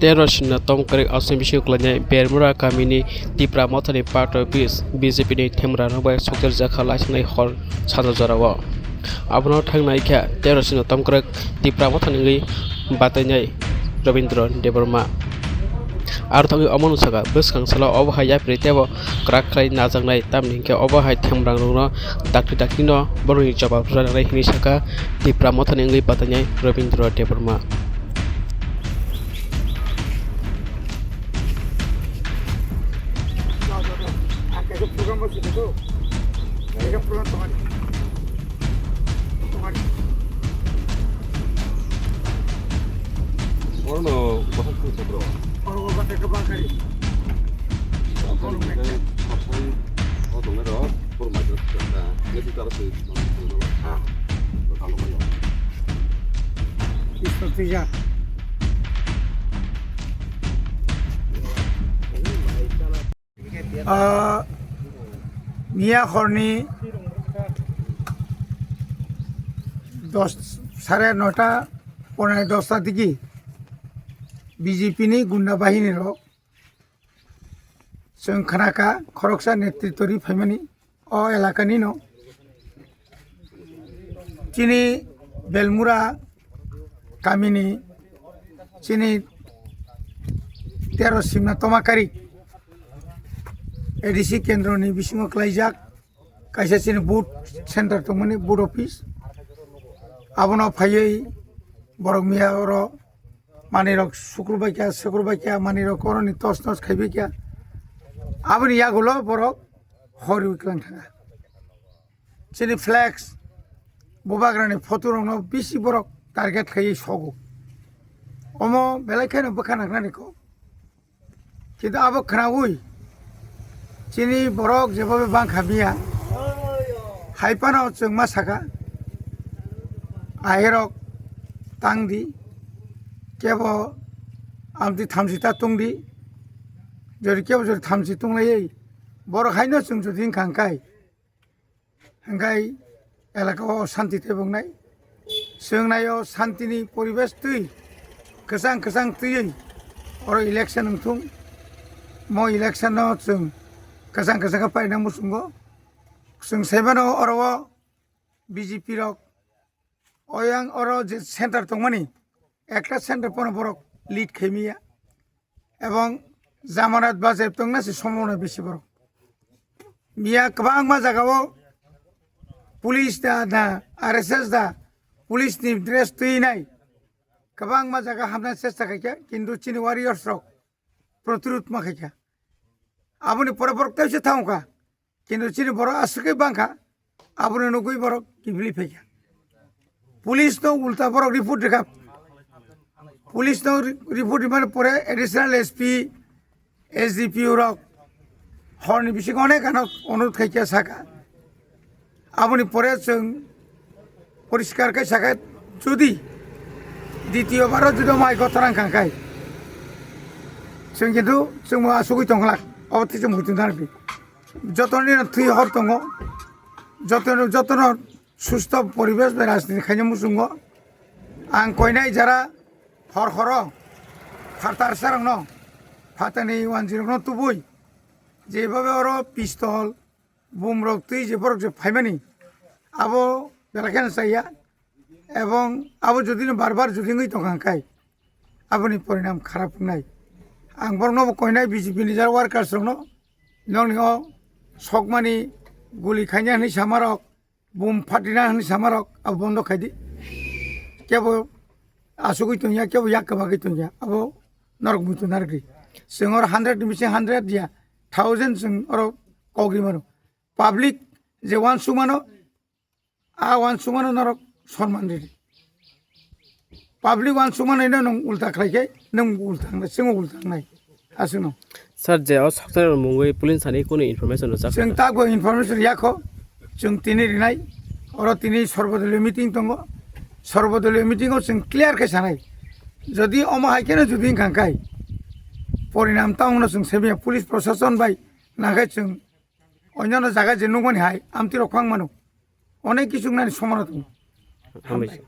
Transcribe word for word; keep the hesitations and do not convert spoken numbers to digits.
Tero sino tom kwrwi Assam bisingo kwlainai Bermura kamini Tipra Mothani Part Office B J P ni themra rok bai sokjak jakha laisanai hor sanja jorao. Abono thangnai khe tero sino tom kwrwi Tipra Mothani wngwi batainai Robindra Debbarma. Aro thangwi omono saka bwskang salo obo hai yapri tebo kwrak khlai najaknai, tamni hinkhe obo hai themra rokno dakti dakti no borokni jobab rwjaknai hinwi saka Tipra Mothani wngwi batainai Robindra Debbarma. Oro no bahai khe bro. Oro bahai khe bahai. Oro bahai khe bahai. O dong ro, por ma jor ta. Ne tu tar se. Ha. Isto tija. Ah, miya horni dos, sare nota, ponai dosta digi B J P ni gunda bahini rok chwng khnakha khoroksa netritwrwi phaimani o elakani no. Chini Belmura kamini chini tero simna tomakari A D C kendroni bisingo klaijak kaisa chini booth center tongmani booth office. Abono phaiwi borok miya oro manwi rok sukrubaikia, sukrubaikia manwi rok oroni tos nos khaibaikha. Aboni yagulo borok hor rwi kwlang thanga. Chini flex, bubagrani photo rokno bisi borok target khaiwi sogo. Omo belai kheno bwkha nangnani kok. Kintu abo khnaui chini borok jebobe bangkha miya. Hai phano chwng ma saka, ahirok tang di, kebo amtwi thamchi ta tong di, jori kebo jori thamchi tong lai, borok haino chwng jodi wngkha hwnkhe, hwnkhe elaka o shanti tei bongnai. Chwng nai o shantini poribesh twi kwchang kwchang twiwi oro election wngthung. Mo election no chwng kwchang kwchang khe paina muchungo. Chwng sai mano oro o B J P rok oyang oro je center tongmani, ekta center pono borok lead khaimiya. Ebong jamanat bajep tongna se sombhabona bisi borok. Miya kwbangma jagao police da, da, R S S da, police ni dress twi nai. Kwbangma jaga hamna chesta khaikha, kintu chini warriors rok protirud ma khaikha. Aboni pore borok tei se thangkha. Kintu chini borok aswk khe bangkha, abono nugwi borok kiphilwi phaikha. Police no ulta borok report rikha. Police no re-, report rimani pore additional S P, S D P O rok horni bisingo onek ano onurod khaikha saka. Aboni pore chwng poriskar khe sakha, jodi ditiyo baro jodi mai kotorang kangkhai, chwng kintu chwngbo asugwi tongkhlak, obo tei chwng muitu narwkdi. Jotono thwi hor tongo, jotono, jotono susto poribesh bai rajniti khaina muchungo. Ang koinai jara hor horo phatar sarokno, phatarni wanjirokno tubui, jebhabe oro pistol, bumrok twi je borok je phaimani, abo belai kheno chaya. Ebong abo jodi no bar bar jodi wngwi tongkha hwnkhe, aboni porinam kharap wngnai. Ang borokno bo koinai B J P ni jara workers rokno, nokni o sokmani guli khaina hwnwi samarok, bum phatina hwnwi samarok abo bondo khaidi. Kebo asugwi tongya, kebo yak kwbagwi tongya, abo norok muitu narwkdi. Chwng oro hundred ni bising hundred ya, thousand chwng oro kok rimano. Public je uansukmano, a uansukmano norok sonman ridi. Public uansukmano ino nwng ulta khlai khe nwng ulta wngnai, chwngbo ulta wngnai. Aswkno. Sir, je o sokthani mungwi police thani kunu information rwjak? Chwng tabuk information yakho, chwng tini rinai, oro tini sorbodoliyo meeting tongo, sorbodoliyo meeting o chwng clear khe sanai. Jodi omo hai kheno jodi wngkha hwnkhe, porinam tamo no chwng semiya police proshashon bai nangkhe chwng Onyono jaga je nukmani hai, amtwi rok phang mano. Onek kisu wngnani somona tongo. Hambai.